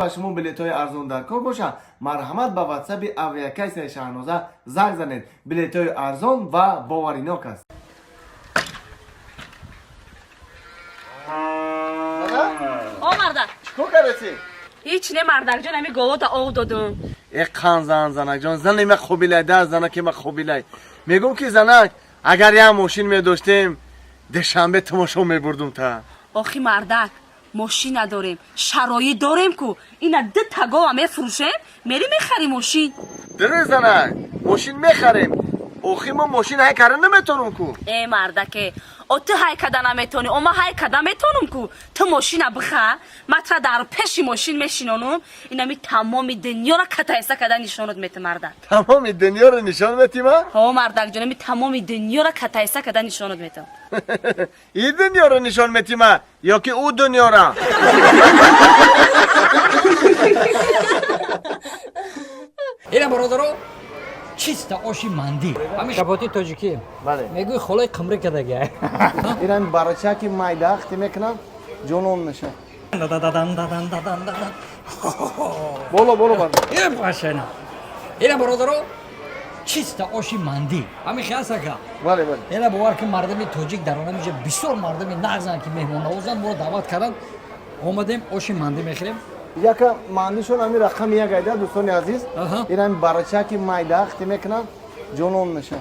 Ба шумо билетҳои арзон дар кор бошад, марҳамат, ба ватсаби авиакассаи Шаҳноза занг занед. Билетҳои арзон ва боваринок аст. О, мардак. Чӣ кор кардасӣ? Ҳеч не, мардакҷон, ами головата ов додум. Э, қан зан, занакҷон, зани ма қобилай да, занаки ма қобилай. Мегӯм ки, занак, агар як мошин медоштем, Душанбе тамошо мебурдум та. Охи, мардак, мошин надорем, шароит дорем ку. Ина ду тагова мефурӯшем, мери мехарӣ мошин. Дуруст, занак, мошин мехарем. Охи, мо мошин ҳай карда наметонам ку. Э, мардаке, о, ту ҳай када наметонӣ, о, ма ҳай када метонам ку. Ту мошина биха, ма тра дар пеши мошин мешинонум, инами тамоми дунёро катайса када нишонот мети, мардак. Тамоми дунёро нишон метима? Ҳо, мардакҷон, ами тамоми дунёро катайса када нишонот метам. И дунёро нишон метима ё ки ӯ дунёра? Ина, бародаро, чиста оши мандӣ, ҳамин шапоти тоҷикӣ. Бале. Мегӯи холаи қимрӣ кардага. Инам барачаки майда хти мекунам, ҷонон меша. Боло, боло бар. Башана. Ина, бародаро, чиста оши мандӣ, ҳамин хиасака. Бале, бале. Ина, бовар ки, мардами тоҷик дар онамиҷа бисёр мардами нағзанд, ки меҳмоннавозанд. Моро даъват карданд, омадем, оши мандӣ мехӯрем. Яка мандишон ами рақами як айда, дӯстони азиз. Инам барачаки майда хти мекунам, ҷонон меша.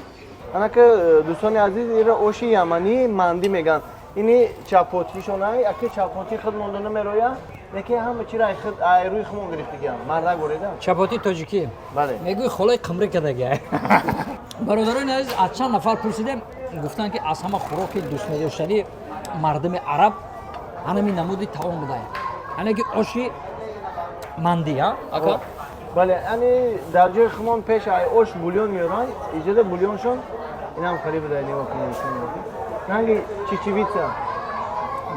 Анака, дӯстони азиз, ира оши яманӣ мандӣ меган. Ини чапотишон ай, аки чапоти худ монда намероя, лекин ҳама чиро ай худ, ай рӯи хумон гирифтагиам. Мардак борида. Чапоти тоҷикӣ. Бале. Мегӯи холаи қимрӣ кардага. Бародарони азиз, аз чанд нафар пурсидем, гуфтанд, ки аз ҳама хӯроки дӯстмедоштанӣ мардуми араб ҳанами намуди таом буда, яъне ки оши мандӣ, а, ака? Бале, ани дар ҷои хумон пеш ай ош бульон меоранд, иҷода бульоншон инам хариб буда, нигоҳ кунед. Ранги чечевица.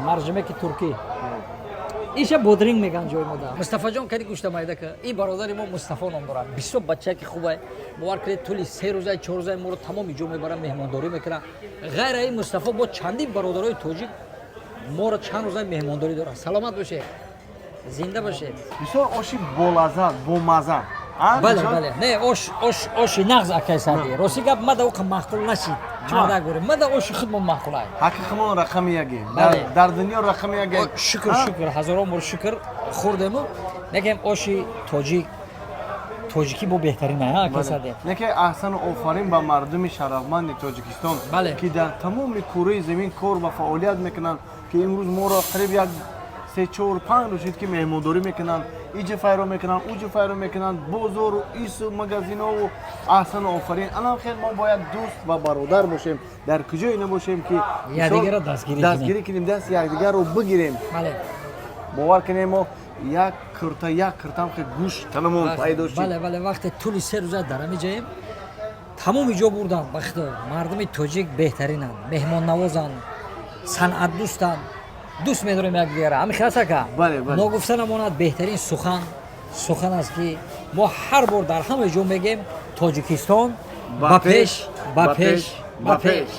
Маржимеки туркӣ, иша бодринг меган ҷои мода. Мустафаҷон, кади гӯшта майда ка. Ин бародари мо Мустафо ном дорад, бисёр бачаки хубай. Бовар кунед, тӯли 3 рӯза, 4 рӯза моро тамоми ҷо мебарад, меҳмондорӣ мекунад. Ғайр ин, Мустафо бо чандин бародарои тоҷик моро чанд рӯза меҳмондорӣ дорад. Саломат бошед, зинда бошед. Бисёр оши болаззат, бомазза. А, бале. нишон? Бале, не, ош, ош, оши нағз, акай Сади. Рости гап, мада оқа маъқул нашид. Мардак гӯре, мада оши худмон маъқулай. Ҳаққи хумон рақами яге. Бале. Дар дунё рақами яге. Шукр, шукр, ҳазорон бор шукр, хӯрдему некем оши тоҷик, тоҷикӣ бо беҳтарин, а, акай Сади? Неке, аҳсану офарин ба мардуми шарафманди Тоҷикистон, Бале. ки дар тамоми кураи замин кор ва фаъолият мекунанд, ки имрӯз моро қариб як се, чор, панҷ рӯз шуд, ки меҳмондорӣ мекунанд, иҷа файро мекунанд, уҷа файро мекунанд, бозору ису магазинову. Аҳсану офарин. Анам хел мо бояд дӯст ва бародар бошем, дар куҷое набошем, ки якдигарро дастгирӣ кунем. Дастгирӣ кунем, дасти якдигарро бигирем. Бале. Бовар кунем, мо як курта, як куртам хел гӯш танамон пайдо шуд. Бале, вақте тӯли 3 рӯза дар ҳами ҷаем, тамоми ҷо бурданд. Ба худо, мардуми тоҷик беҳтаринанд, меҳмоннавозанд, санъатдӯстанд, дӯст медорем якдигара. Ҳами хел ака? Бале. Ногуфта намонад, беҳтарин сухан сухан аст, ки мо ҳар бор дар ҳама ҷо мегем: Тоҷикистон ба пеш, ба пеш, ба пеш.